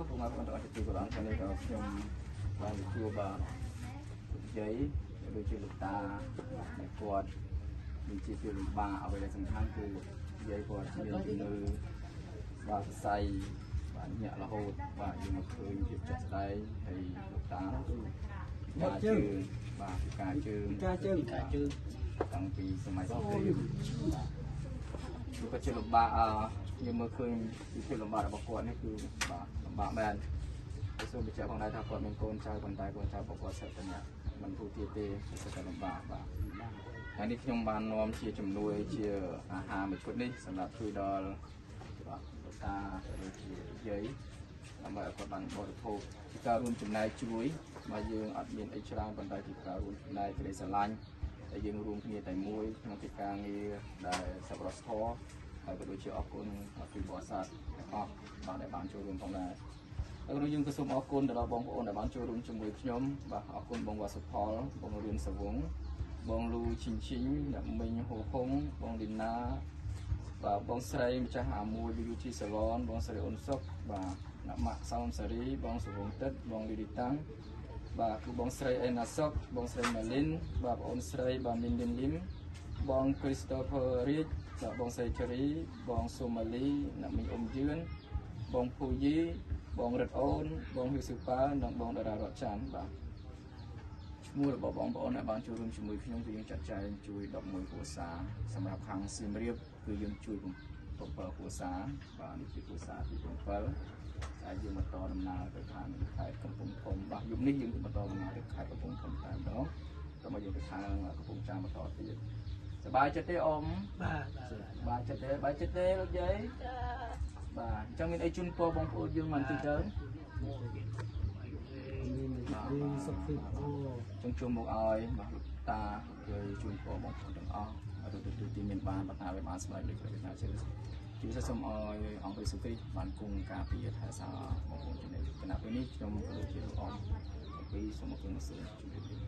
ពុកម៉ែបងប្អូនទាំងអស់ជាទីគោរពថ្ងៃនេះក៏ខ្ញុំបានជួបបាទនិយាយដូចជាលោកតាអ្នកគាត់មានជាភាពលំបាកអ្វីដែលសំខាន់គឺនិយាយគាត់មានជំងឺបាទសរសៃបាទញាក់រហូតបាទយើងមកឃើញភាពជាក់ស្ដែងហើយលោកតាគឺការជើងបាទការជើង ការជើង ការជើងតាំងពីសម័យសង្គ្រាមបាទគឺក៏ជាលំបាកអឺយើងមើលឃើញពីភាពលំបាករបស់គាត់នេះគឺបាទលំបាកមែនហើយសូមបញ្ជាក់ផងដែរថាគាត់មានកូនចៅប៉ុន្តែកូនចៅរបស់គាត់សិតតែអ្នកមិនទូទាទេសិតតែលំបាកបាទហើយនេះខ្ញុំបាននាំជាជំនួយជាអាហារមួយឈុតនេះសម្រាប់ជួយដល់បាទលោកតាឬជាយាយដើម្បីឲ្យគាត់បានបរិភោគជាការរួមចំណែកជួយបើយើងអត់មានអីច្រើនប៉ុន្តែជាការរួមចំណែកក្តីស្រឡាញ់ដែលយើងរួមគ្នាតែមួយក្នុងកិច្ចការងារដែលសប្បុរសធម៌ហើយក៏ដូចជាអរគុណពីបរិស័ទទាំងអស់បាទដែលបានចូលរួមផងដែរហើយក្នុងយើងក៏សូមអរគុណទៅដល់បងប្អូនដែលបានចូលរួមជាមួយខ្ញុំបាទអរគុណបងវ៉ាសុផលបងរឿនសវងបងលូឈិញឈិញអ្នកមីងហូហុងបងលីណាបាទបងស្រីម្ចាស់អាមួយ Beauty Salon បងស្រីអ៊ុនសុកបាទអ្នកម៉ាក់សោមសារីបងសវងទឹកបងលីលីតាំងបាទគឺបងស្រីអេណាសុកបងស្រីម៉ាលីនបាទបងអូនស្រីបាទមីនលីនលីមបង Christopher រាជបាទបងស្រីជរីបងសូម៉ាលីអ្នកមីងអ៊ុំយឿនបងភូយីបងរិទ្ធអូនបងហ៊ីស៊ូប៉ានិងបងតារារតច័ន្ទបាទឈ្មោះរបស់បងប្អូនដែលបានចូលរួមជាមួយខ្ញុំគឺយើងចាត់ចែងជួយ11គ្រួសារសម្រាប់ខាងសៀមរាបគឺយើងជួយ7គ្រួសារបាទនេះជាគ្រួសារទី7ហើយយើងបន្តដំណើរទៅខាងខេត្តកំពង់ធំបាទយប់នេះយើងបន្តដំណើរទៅខេត្តកំពង់ធំតែម្ដងតមកយើងទៅខាងកំពង់ចាមបន្តទៀតសប្បាយចិត្តទេអ៊ំ បាទបាទ បាទចិត្តទេបាយចិត្តទេលោកយាយបាទអញ្ចឹងមានអីជូនពរបងប្អូនយើងមិនតិចទៅ មានសុខភាពល្អ ចង់ជួមមកឲ្យបាទលោកតាលោកយាយជូនពរបងប្អូនទាំងអស់ឲ្យទទួលទីមានបានប្រាថ្នាឲ្យបានស្បែកដូចព្រះណាជឿជាពិសេសសូមឲ្យអង្គព្រះយេស៊ូវគ្រីស្ទបានគង់ការពារថែរក្សាបងប្អូនជំនាញគណៈពេលនេះខ្ញុំក៏ដូចជាលោកអ៊ំពីសូមអរគុណសូមជម្រាបលា។